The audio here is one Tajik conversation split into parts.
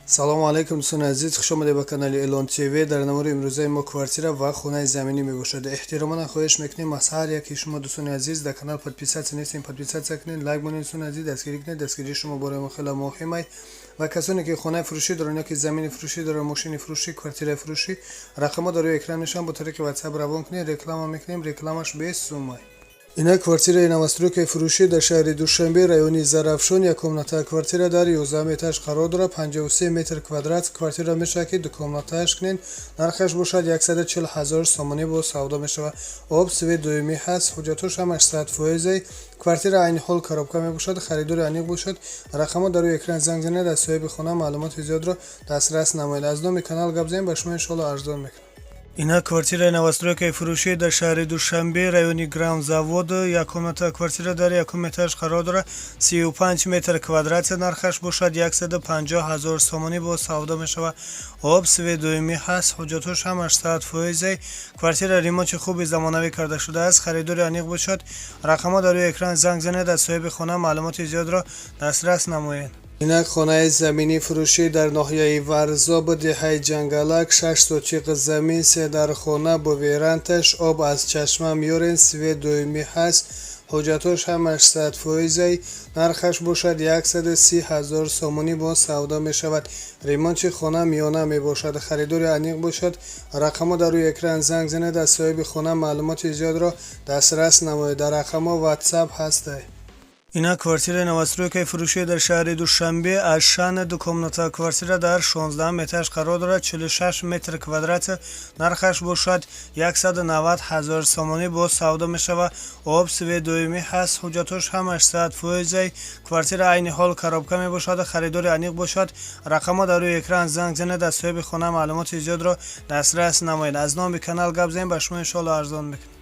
Салому алайкум, дӯстони азиз, хуш омадед ба канали Элон ТВ. Дар навори имрӯзаи мо квартира ва хонаи заминӣ мебошад. Эҳтиромона хоҳиш мекунем аз ҳар яки шумо, дӯстони азиз, дар канал подписаться нестем, подписаться кунед, лайк монед, дӯстони азиз, дастгирӣ кунед. Дастгирии шумо барои мо хеле муҳим ай. Ва касоне ки хонаи фурӯшӣ доранд ёки замини фурӯшӣ доранд, мошини фурӯшӣ, квартираи фурӯшӣ, рақамҳо дар рӯи экран мешаванд, бо тариқи WhatsApp равон кунед, реклама мекунем, рекламаш бесумай. Инак, квартираи новостройкаи фурӯшӣ дар шаҳри Душанбе, райони Зарафшон, яккомната квартира дар 11 этаж қарор дорад, 53 метр квадрат квартира мешавад, ки дукомнатааш кунед. Нархаш бошад 140 ҳазор сомонӣ, бо савдо мешавад. Об, свет доимӣ ҳаст, ҳуҷҷатҳош ҳамаш 100 фоизай. Квартира айни ҳол коробка мебошад. Харидори аниқ бошад, рақамҳо дар рӯи экран, занг занед, аз соҳиби хона маълумоти зиёдро дастрас намоед. Аз номи канал гап занед, ба шумо иншоалло арзон мекунам. Инак, квартираи новостройкаи фурӯшӣ дар шаҳри Душанбе, райони Грамзавод, яккомната квартира дар якум этаж қарор дорад, 35 метр квадрат, нархаш бошад 150 ҳазор сомонӣ, бо савдо мешавад. Об, свет доимӣ ҳаст, ҳуҷҷатҳош ҳамаш 100 фоизай. Квартира ремонти хуби замонавӣ карда шудааст. Харидори аниқ бошад, рақамҳо дар рӯи экран, занг занед, аз соҳиби хона маълумоти зиёдро дастрас намоед. Инак, хонаи заминӣ фурӯшӣ дар ноҳияи Варзоб, деҳаи Ҷангалак, 6 сотиқ замин, се дархона бо верандаш, об аз чашма меорен, свет доимӣ ҳаст, ҳуҷҷатҳош ҳамаш 100 фоизай. Нархаш бошад 130 ҳазор сомонӣ, бо савдо мешавад. Ремонти хона миёна мебошад. Харидори аниқ бошад, рақамҳо дар рӯи экран, занг занед, аз соҳиби хона маълумоти зиёдро дастрас намоед. Дар рақамҳо WhatsApp ҳастай. Инак, квартираи новостройкаи фурӯшӣ дар шаҳри Душанбе, Ашан, дукомната квартира дар 16 этаж қарор дорад, 46 метр квадрат, нархаш бошад 190 ҳазор сомонӣ, боз савдо мешавад. Об, свет доимӣ ҳаст, ҳуҷҷатҳош ҳамаш 100 фоизай. Квартира айни ҳол коробка мебошад. Харидори аниқ бошад, рақамҳо дар рӯи экран, занг занед, аз соҳиби хона маълумоти зиёдро дастрас намоед. Аз номи канал гап занед, ба шумо иншоалло арзон мекунам.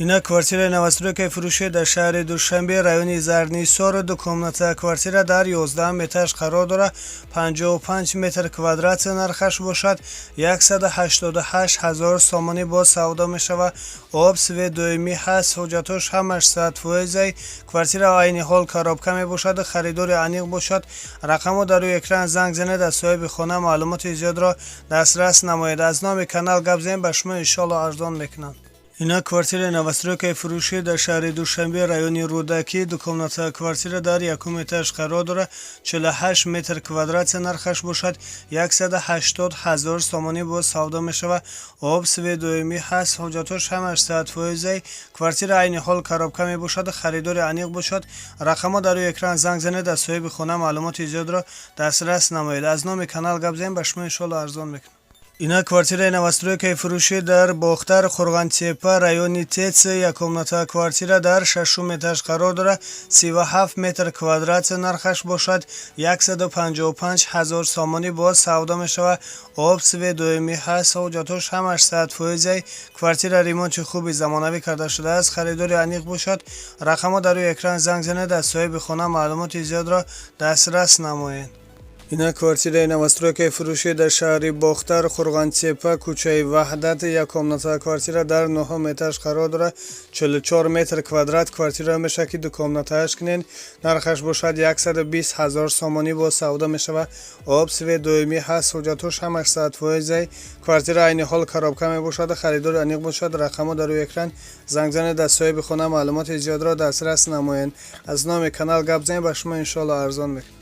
Инак, квартираи новостройкаи фурӯшӣ дар шаҳри Душанбе, райони Зарнисор, дукомната квартира дар 11 этаж қарор дорад, 55 метр квадрат, нархаш бошад 188 ҳазор сомонӣ, боз савдо мешавад. Об, свет доимӣ ҳаст, ҳуҷҷатҳош ҳамаш 100 фоизай. Квартира айни ҳол коробка мебошад. Харидори аниқ бошад, рақамҳо дар рӯи экран, занг занед, аз соҳиби хона маълумоти зиёдро дастрас намоед. Аз номи канал гап занед, ба шумо иншоалло арзон мекунам. Инак, квартираи новостройкаи фурӯшӣ дар шаҳри Душанбе, райони Рӯдакӣ, дукомната квартира дар якум этаж қарор дорад, 48 метр квадрат, нархаш бошад 180 ҳазор сомонӣ, боз савдо мешавад. Об, свет доимӣ ҳаст, ҳуҷҷатҳош ҳамаш 100 фоизай. Квартира айни ҳол коробка мебошад. Харидори аниқ бошад, рақамҳо дар рӯи экран, занг занед, аз соҳиби хона маълумоти зиёдро дастрас намоед. Аз номи канал гап занед, ба шумо иншоалло арзон мекунам. Инак, квартираи новостройкаи фурӯшӣ дар Бохтар, Қурғонтеппа, райони ТЭЦ, яккомната квартира дар шашум этаж қарор дорад, 37 метр квадрат, нархаш бошад 155 ҳазор сомонӣ, боз савдо мешавад. Об, свет доимӣ ҳаст, ҳуҷҷатҳош ҳамаш 100 фоизай. Квартира ремонти хуби замонавӣ карда шудааст. Харидори аниқ бошад, рақамҳо дар рӯи экран, занг занед, аз соҳиби хона маълумоти зиёдро дастрас намоед. Инак, квартираи новостройкаи фурӯшӣ дар шаҳри Бохтар, Қурғонтеппа, кӯчаи Ваҳдат, яккомната квартира дар нуҳум этаж қарор дорад, 44 метр квадрат квартира мешавад, ки дукомнатааш кунед. Нархаш бошад 120 ҳазор сомонӣ, боз савдо мешавад. Об, свет доимӣ ҳаст, ҳуҷҷатҳош ҳамаш 100 фоизай. Квартира айни ҳол коробка мебошад. Харидори аниқ бошад, рақамҳо дар рӯи экран, занг занед, аз соҳиби хона маълумоти зиёдро дастрас намоед. Аз номи канал гап занед, ба шумо иншоалло арзон мекунад.